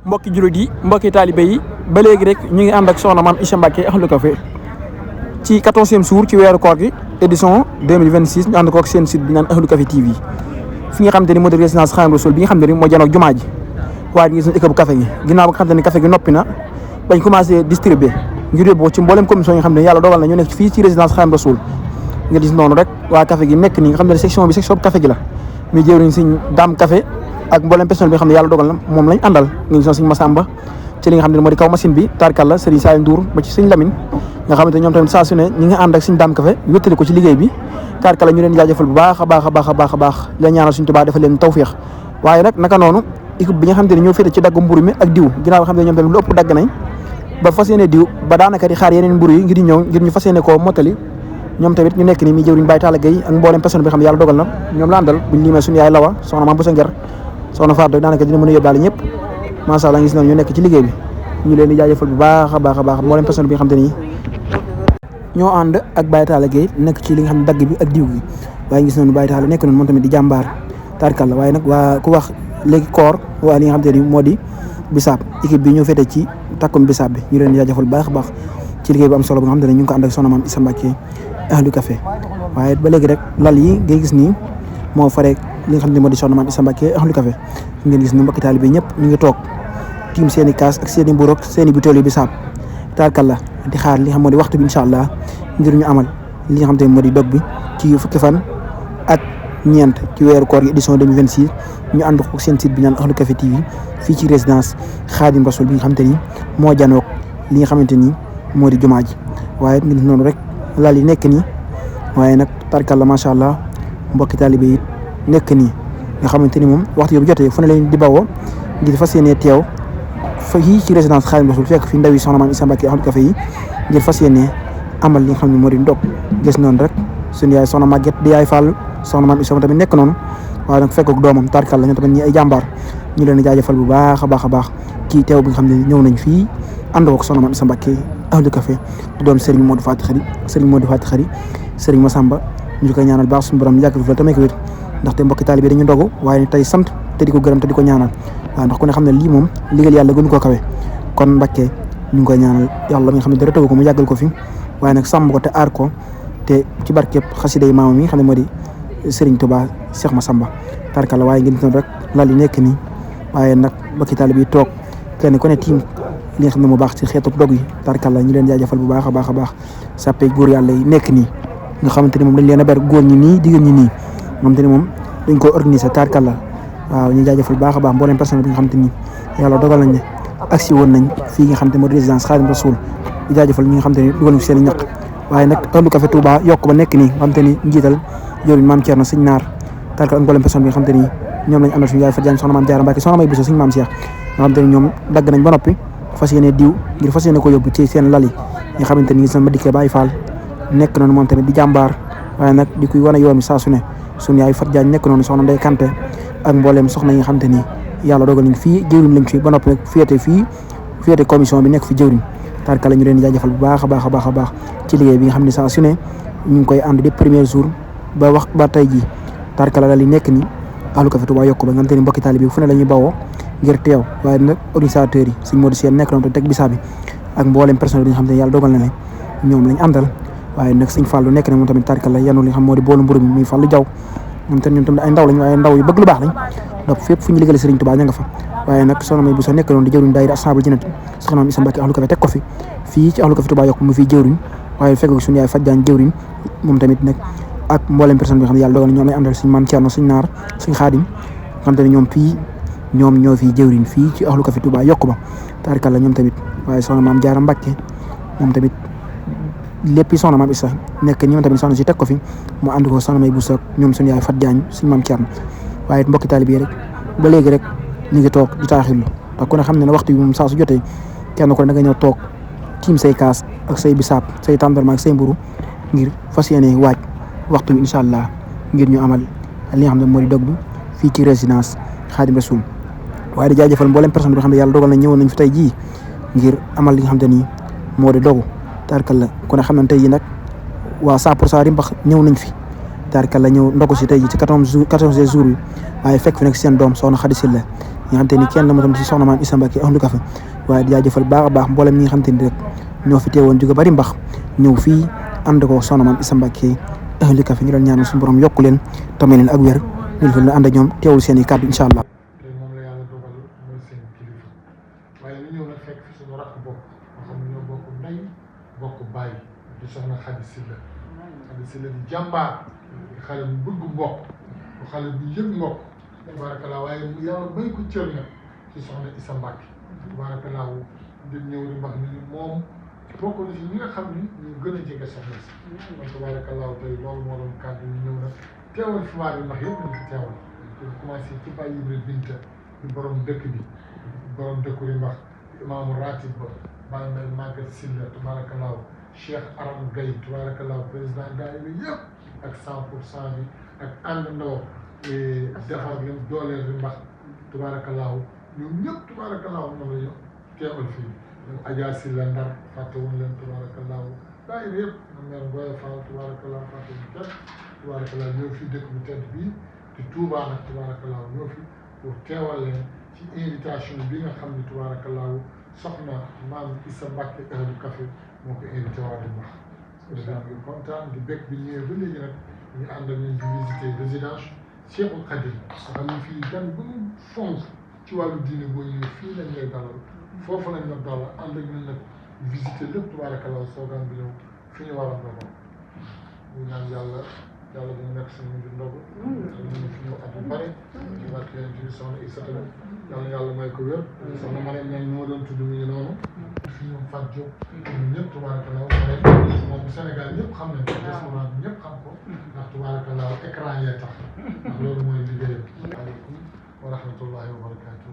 mbokki jullit yi mbokki taalibe yi ba léegi rek ñu ngi ànd ak soxna maam Issa Mbacké Ahlu Café ci 14e jour ci weeru koor gi édition 2026 ñu ànd ko ak seen site bi naan Ahlu Café TV fi nga xamante ni moo di résidence Khadim Rassoul bi nga xam ne ni moo janoog jumaa ji waaye ñu gis nañ équipe café gi ginnaaw ba nga xamante ni café gi noppi na bañ commencé distribuer ngir yóbbu ci mboolem commission yi nga xam ne yàlla dogal na ñu nekk fii ci résidence Khadim Rassoul nga gis noonu rek waa café gi nekk nii nga xam ne section bi section café gi la muy jëwriñ Sëñ Daam Café ak mboolem personne bi nga xam ne yàlla dogal na moom lañ àndal nga gis Sëñ Massamba ci li nga xam ne moo di kaw machine bi tarkalla Serigne Saliou Ndour ba ci Sëñ Lamine nga xamante ñoom tamit saa su ne ñi nga ànd ak Sëñ Daam Café wéttali ko ci liggéey bi tarkalla ñu leen jaajëfal bu baax a baax a baax a baax a baax la ñaanal Sëñ Tuubaa dafa leen tawféex waaye nag naka noonu équipe bi nga xam ne ñoo féete ci dagg mburu mi ak diw ginnaaw nga xam ne ñoom tamit lu ëpp dagg nañ ba fas yéene diw ba daanaka di xaar yeneen mburu yi ngir ñëw ngir ñu fas yéene koo mottali ñoom tamit ñu nekk ni mi jëwriñ Baye Talla Gueye ak mboolem personne bi nga xam ne yàlla dogal na ñoom la àndal buñ limee suñu yaay Lawa soxna Mame Boussa Nguer soxna Fatou daanaka dina mën a yóbbaale ñëpp macha Allah gis nañ ñu nekk ci liggéey bi ñu leen di jaajëfal bu baax a baax a baax mboolem personne bi nga xam te ni ñoo ànd ak Baye Talla Gueye nekk ci li nga xam ne dagg bi ak diw gi waaye gis nañu Baye Talla nekk noonu moom tamit di jàmbaar tarkalla waaye nag waa ku wax léegi koor waa li nga xam te ni moo di bisaab équipe bi ñoo féete ci takkum bisaab bi ñu leen di jaajëfal bu baax a baax ci liggéey bu am solo bi nga xam te ne ñu ngi ko ànd ak soxna Mame Issa Mbacké Ahlu Café waaye ba léegi rek lal yi ngay gis nii moo faree li nga xam ne moo di soxna Mame Issa Mbacké Ahlu Café ngeen gis ni mbokki taalibe ñëpp ñu ngi toog tiim seen i kaas ak seen i mbuur ak seen i butéel yu bisaab tarkalla di xaar li nga xam moo di waxtu bi incha allah ngir ñu amal li nga xam te ne moo di dog bi ci fukki fan ak ñeent ci weeru koor gi édition 2026 ñu ànd ko seen site bi naan Ahlu Café TV fii ci résidence Khadim Rassoul bi nga xamante ni moo janoog li nga xamante ni moo di jumaa ji waaye ngeen gis noonu rek lal yi nekk nii waaye nag tarkalla macha allah mbokki taalibe yi nekk nii nga xamante ni moom waxtu bu jotee fu ne leen di bawoo ngir fas yéene teew fa yii ci résidence Khadim Rassoul fekk fi ndaw yi soxna Mame Issa Mbacké Ahlu Café yi ngir fas yéene amal li nga xam ne moo di ndog gis noonu rek suñu yaay soxna Maguette di yaay Fall soxna Mame Issa tamit nekk noonu waaye nag fekk ak doomam tarkalla ñoom tamit ñi ay jàmbaar ñu leen di jaajëfal bu baax a baax a baax ci teew bi nga xam ne ñëw nañ fii ànd ko soxna Mame Issa Mbacké Ahlu Café di doom Serigne Modou Fati Khari Serigne Massamba ñu koy ñaanal baax suñu borom yàgg fi la tamit ko wér ndaxte mbokki taalibe dañu ndogu waaye tey sant te di ko gërëm te di ko ñaanal waaw ndax ku ne xam ne lii moom liggéey yàlla gënu koo kawe kon Mbacké ñu ngi koy ñaanal yàlla mi nga xam ne dara tëggu ko mu yàggal ko fi waaye nag sàmm ko te aar ko te ci barkeb xasida yi maamam yi xam ne moo di Serigne Touba Cheikh Massamba tarkalla waaye ngeen rek lal yi nekk nii waaye nag mbokki taalibe yi toog kenn ku ne tiim li nga xam ne moo baax ci xeetu dog yi tarkalla ñu leen jaajëfal bu baax a baax a baax sàppe góor yàlla yi nekk nii nga xamante ni moom dañ leen a ber góor ñi nii jigéen ñi nii moom te ni moom dañ ko organiser tarkalla waaw ñu jaajëfal bu baax a baax mbooleem personne bi nga xamante ni yàlla dogal nañ ne agsi woon nañ fii nga xamante moo di résidence Khadim Rassoul di jaajëfal ñi nga xamante ni dugal nañ fi seen i ñaq waaye nag Ahlu Café Touba yokk ba nekk nii nga xamante ni njiital jëriñ Maam Thierno Sëñ Naar tarkalla ak mbooleem personne bi nga xamante ni ñoom lañ àndal suñu yaay Fatou Diagne soxna Mame Diarra Mbacké soxna May Bousso Sëñ Mame Cheikh nga xamante ni ñoom dagg nañ ba noppi fas yéene diw ngir fas yéene ko yóbbu ci seen lal yi nga xamante ni gis na ma dikkee Baye Fall nekk noonu moom tamit di jàmbaar waaye nag di kuy wane yoon mi saa su ne suñu yaay Fatou Diagne nekk noonu soxna Ndeye Kanté ak mbooleem soxna yi nga xamante ni yàlla dogal nañ fii jëwriñ lañ fi ba noppi nag féete commission bi nekk fi jëwriñ tarkalla ñu leen di jaajëfal bu baax a baax a baax a baax ci liggéey bi nga xam ne saa su ne ñu ngi koy ànd di premier jour ba wax ba tey jii tarkalla la li nekk ni Ahlu Café Touba yokk ba nga xamante ni mbokki taalibe bi fu ne la ñuy bawoo ngir teew waaye nag organisateurs yi Sëñ Modou Sène nekk noonu te teg bisaa bi ak mboolem personnel bi nga xam ne yàlla dogal na ne ñoom lañ àndal waaye nag Sëñ Fallou nekk ne moom tamit tarkalla yanu li nga xam moo di boolu mburu mi muy Fallou Diaw ñoom tamit ay ndaw lañ waaye ndaw yu bëgg lu baax lañ donc fépp fu ñu liggéeyal Serigne Touba ña nga fa waaye nag soxna May Bousso nekk noonu di jëwriñ daayira Ashabul Jannati soxna Mame Issa Mbacké Ahlu Café teg ko fi fii ci Ahlu Café Touba yokk mu fii jëwriñ waaye fekk suñu yaay Fatou Diagne jëwriñ moom tamit nag ak mboolem personne bi nga xam ne yàlla dogal na ñoom lay àndal Sëñ Mame Thierno Sëñ Naar Sëñ Khadim xam te ne ñoom ñoo fii jëwriñ fii ci Ahlu Café Touba yokk ba tarkalla ñoom tamit waaye soxna Mame Diarra Mbacké moom tamit lépp soxna Mame Issa nekk ñoom tamit soxna si teg ko fi mu ànd ko soxna May Bousso ñoom suñu yaay Fatou Diagne Sëñ Mame Thierno waaye mbokki taalibe yi rek ba léegi rek ñu ngi toog di taaxirlu ndax ku ne xam ne ne waxtu bi moom saa su jotee kenn ko ne da nga ñëw toog tiim say kaas ak say bisaab say tàndarma ak say mburu ngir fas yéene waaj waxtu bi incha allah ngir ñu amal li nga xam ne moo di dog bi fii ci résidence Khadim Rassoul waaye di jaajëfal mboolem personne bi nga xam ne yàlla dogal na ñëwoon nañ fi tey jii ngir amal li nga xam te ni moo di dogu tarkalla ku ne xam ne tey jii nag waa 100% Rimbax ñëw nañ fi tarkalla ñëw ndogu si tey jii ci 14 jours yi waaye fekk fi nag seen doom soxna Khady Sylla nga xam te ni kenn la ma tam si soxna maam Issa Mbacké ahlu café waaye di jaajëfal baax a baax mboolem ñi nga xam te ni rek ñoo fi teewoon jóge bari mbax ñëw fii ànd ko soxna maam Issa Mbacké ahlu café ñu doon ñaanal suñu borom yokku leen tamit leen ak wér ñu defal ànd ak ñoom teewul seen i kàddu incha allah. tey moom la yàlla dogal mooy seen kilifa waaye ñu ñëw nag fekk fi suñu rakk bopp nga xam ne ñoo bokk ndey bokk bàyyi di soxna Khady Sylla di jàmbaar di xale bu bëgg mbokk bu xale bu yëg mbokk tabaarakallaa waaye yàlla may ko cër nag ci soxna Issa Mbacké tabaarakallaa di ñëw di wax ni moom bokk na ci ñi nga xam ni ñu gën a jege soxna si kon tabaarakallaa tey loolu moo doon kàddu ñu ñëw nag teewal fi waa bi ndax yëpp nañ fi teewal ñu commencé ci Baye Ibra Binta di borom dëkk bi borom dëkku Rimbax imaamu ratib ba Baye Mel Maguette Sylla tabaarakallaa Cheikh Aram Gaye tabaarakallaa président gars yi yëpp ak 100% bi ak àndandoo defar leen dooleel Rimbax tabaarakallaa ñoom ñëpp tabaarakallaa ñoom la ñu teewal fii ñoom Adja Sylla Ndar fàttewuñ leen tabaarakallaa gars yi yëpp ñoom mère Ngoye Fall tabaarakallaa fàttewuñ kenn tabaarakallaa ñoo fi dëkk bu tedd bii di Touba nag tabaarakallaa ñoo fi pour teewal leen ci invitation bi nga xam ne tabaarakallaa soxna maam Issa Mbacké ahlu café moo ko invité waa Rimbax président bi kontaan di bekk bi ñëwee ba léegi nag ñu ànd ak ñun di visiter résidence Cheikhul Khadim nga xam ne fii gan bu ñu fonk ci wàllu diine boo ñëwee fii lañ lay dalal foofu lañ la dalal ànd ak ñun nag visiter lépp tabaarakallaa soogaan bi ñëw fi ñu war a doon ñu ñaan yàlla dañu nekk suñu mujj ndogu ñu fi ñëw at yu bare ci barke yonent bi soxna Issa tamit yàlla may ko wér soxna Mariam ñaan ñu ma doon tudd mi ngi noonu fi ñoom Fatou Diop ñun ñëpp tabaarakallaa moom Sénégal ñëpp xam nañ ko restaurant bi ñëpp xam ko ndax tabaarakallaa écran yee tax ndax loolu mooy liggéeyam aleykum wa rahmatullahi wa barakatuh